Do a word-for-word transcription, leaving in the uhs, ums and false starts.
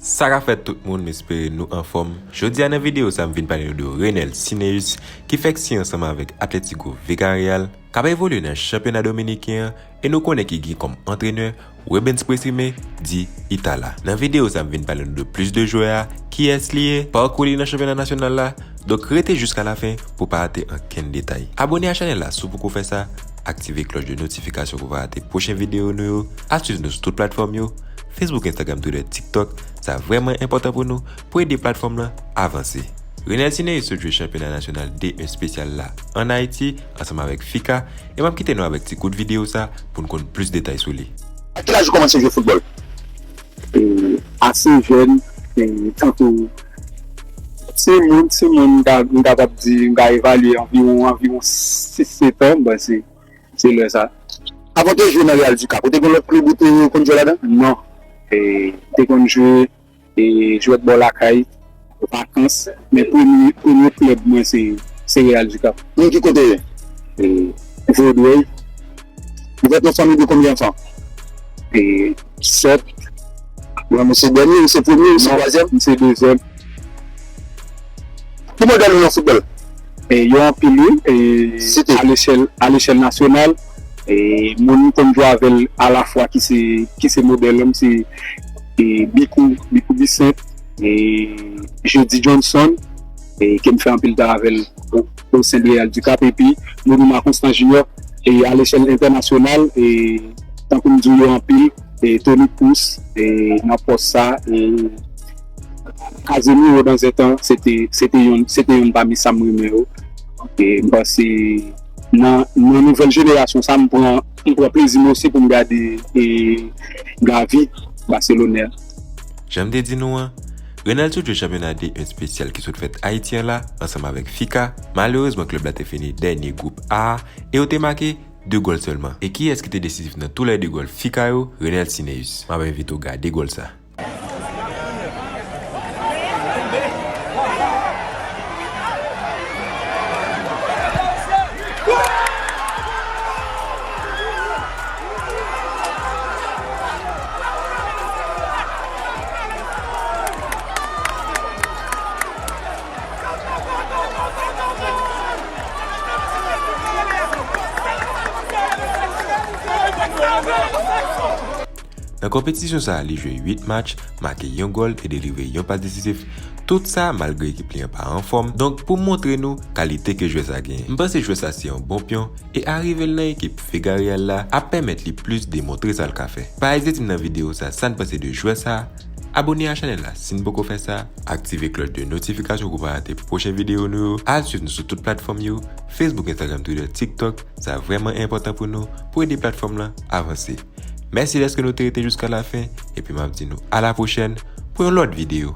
Sa ka fèt tout moun, m espere nou anfòm. Jodi a nan videyo sa, m vin pale nou de Renel Cineus, ki fèk siyen ansanm avèk Atlético Villarreal, k ap evolye nan chanpyona dominiken an, e nou konnen ki gen kòm antrenè Rubens Presimé, di Itala. Nan videyo sa, m vin pale nou de plis de jwè a, kiyès li ye, pakou li nan chanpyona nasyonal la. Donk rete jiska lafen pou pa rate ankenn detay. Abone a chanèl la si w poko fè sa, aktive klòch de notifikasyon pou pa rate pwochen videyo nou yo, al swiv nou sou tout platfòm yo, Facebook, Instagram, Twitter, TikTok, sa vrèman enpòtan pou nou, pou ede platfòm lan avanse. Renel Cineus sot jwe chanpyona nasyonal D un espesyal la ann Ayiti, ansanm avèk FICA, e m ap kite nou avèk ti kout videyo sa pou n konn plis detay sou li. A ki laj ou kòmanse jwe foutbòl? E, ase jèn, e, tankou timoun, timoun, m ka, m kapab di, m ka evalye anviwon, anviwon sis, sèt an, m panse, se lè sa. Avan w te jwe nan Real du Cap, ou te gen lòt klèb ou te konn jwe ladan? Non. E, m te konn jwe, e, jwèt bò lakay, vakans, men premye, premye klèb mwen se, se Real du Cap. Moun ki kote w ye? E, Vodrèy. Ou fèt nan fanmi de konbyen anfan? E, sèt. Bon, ou se dènye, ou se premye, ou se twazyèm? Non, m se dezyèm. Ki modèl ou nan foutbòl? E, yo anpil, wi. E, site. A lechèl, a lechèl nasyonal, e, moun m konn jwe avè l alafwa ki se, ki se modèl m, se, e, Bikou, Bikou Vicent, e, Jeudy Johnson, e, ke m fè anpil tan avè l o, o sen de Real du Cap, epi Monuma Constant Junior, e, a lechèl entènasyonal, e, tankou m di w yo anpil, e, Toni Kroos, e, nan pòs sa, e, Casemiro nan zètan, se te, se te yonn, se te yonn pami sa m renmen yo. E, m panse nan, nan nouvèl jenerasyon sa, m pran, m pran plezi mwen osi pou m gade, e, Gavi, Baselonè. Jan m te di nou an, Renel sot jwe chanpyona D un espesyal ki sot fèt Ayiti an la, ansanm avèk FICA. Malerezman, klèb la te fini dènye gwoup A a, e yo te make de gòl sèlman. E kiyès ki te desizif nan toulède gòl FICA yo? Renel Cineus. M ap envite w gade gòl sa. Nan konpetisyon sa a, li jwe uit match, make yon gòl e delivre yon pas desizif. Tout sa malgre ekip li an pa anfòm. Donk, pou montre nou kalite ke jwè sa genyen. M panse jwè sa se yon bon pyon e arive l nan ekip Villarreal la ap pèmèt li plis demontre sa l ka fè. Pa egzite m nan videyo sa, sa n panse de jwè sa? Abone a chanèl la si n poko fè sa, aktive klòch de notifikasyon pou pa rate pwochen videyo nou yo, al swiv nou sou tout platfòm yo, Facebook, Instagram, Twitter, TikTok, sa vrèman enpòtan pou nou, pou ede platfòm lan avanse. Mèsi dèske nou te rete jiska lafen, epi m ap di nou a la pwochèn pou yon lòt videyo.